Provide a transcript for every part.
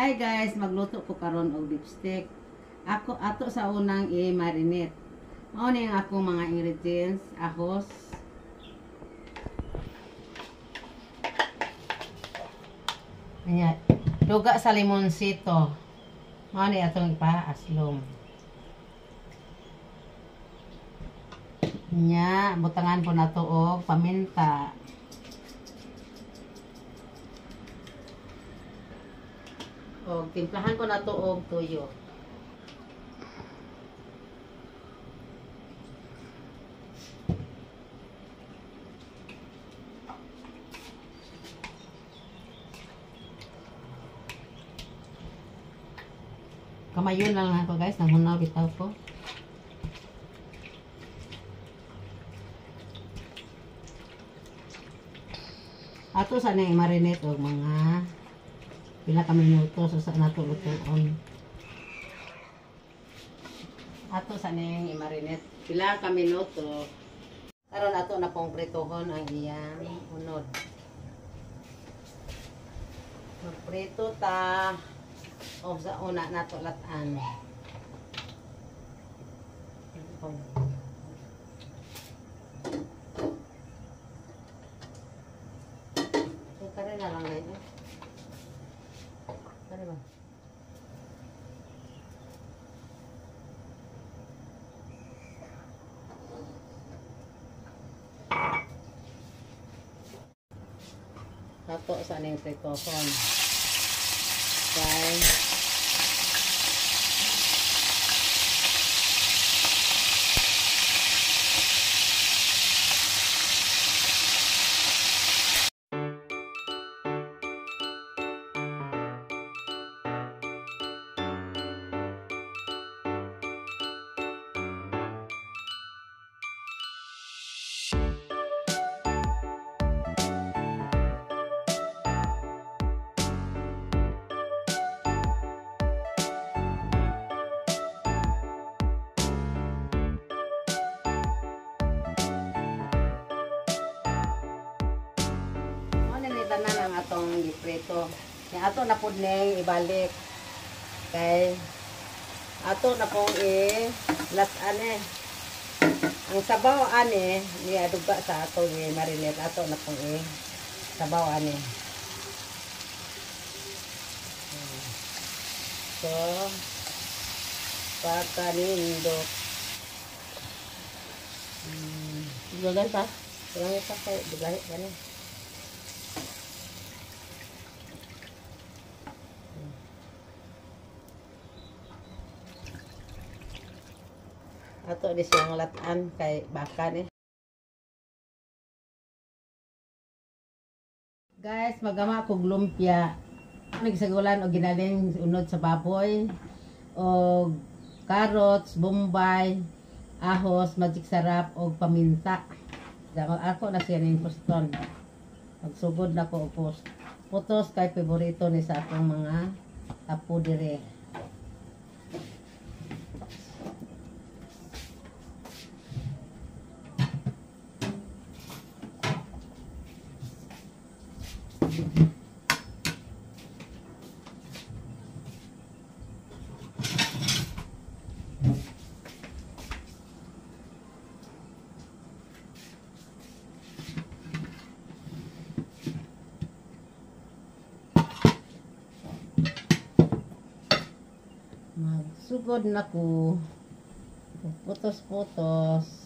Hi guys, magluto ko karon og beef steak. Ako ato sa unang i-marinate. Mao ni ang akong mga ingredients: ahos, anya, duga sa limonsito. Mao ni atong ipa-aslom. Nya, butangan po nato og paminta. Og timplahan ko nato og tuyo. Kamayon lang ako guys, nanghunaw bitaw ko. Ato sa nang marinate og mga pila ka minuto sa nato lutuon. Ato sa ning i-marinate pila ka minuto. Karon ato na pong prituhon ang iyang unod. Magprito ta og sa una nato latan. Kare na lang ngayon. Kare ba? Ato sa ning pritohon. Okay. Tanan ang atong giprito. Nya ato na pud ning ibalik. Kay ato na pong i-lat-an eh. Ang sabaw ani niaduga sa atong i-marinate, ato na pong i-sabaw ani. So pagkanindot. Dugan pa. Dugan pa kay dugahi pa ni. Ato di siyang latan kay baka ni. Guys, magama kog lumpia. Nagsagulan og ginaling unod sa baboy og carrots, bombay, ahos, magic sarap og paminta. Ako na siya ning puston. Magsugod na ko og post. Putos kay paborito ni sa akong mga apo dire. Magsugod na ko putos-putos.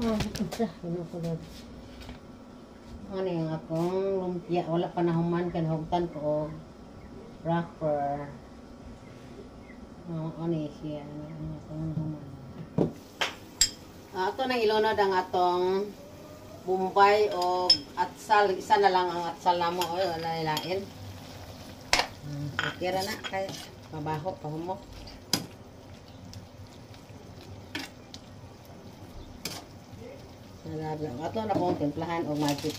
Oh, isa, ano ko doon. Ano yung akong lumpia? Wala pa nahuman kay nahugtan ko og wrapper. Oh, ano siya? Ano ang akong nahuman? Ah, ato nang ilunod ang atong Bombay o atsal. Isa na lang ang atsal namo. Oy, wala nilain. Okay ra na kay mabaho pahumok. Sarap lang. Ato na pong timplahan og magic.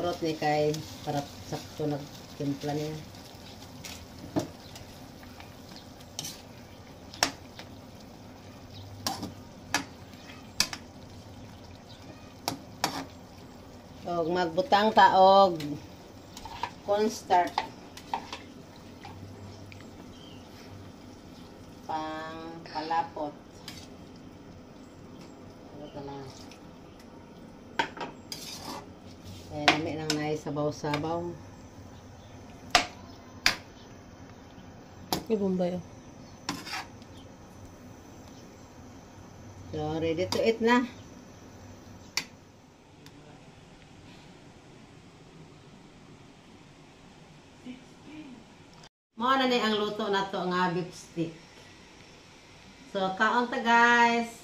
Kurot ni kay para sakto nagtimpla niya. Og magbutang ta og cornstarch pang palapot. Ano lang. Kaya nami nang naay sabaw-sabaw. May Bombay oh. So, ready to eat na. Mao na ni ang luto nato nga beef stick. So, kaon ta, guys.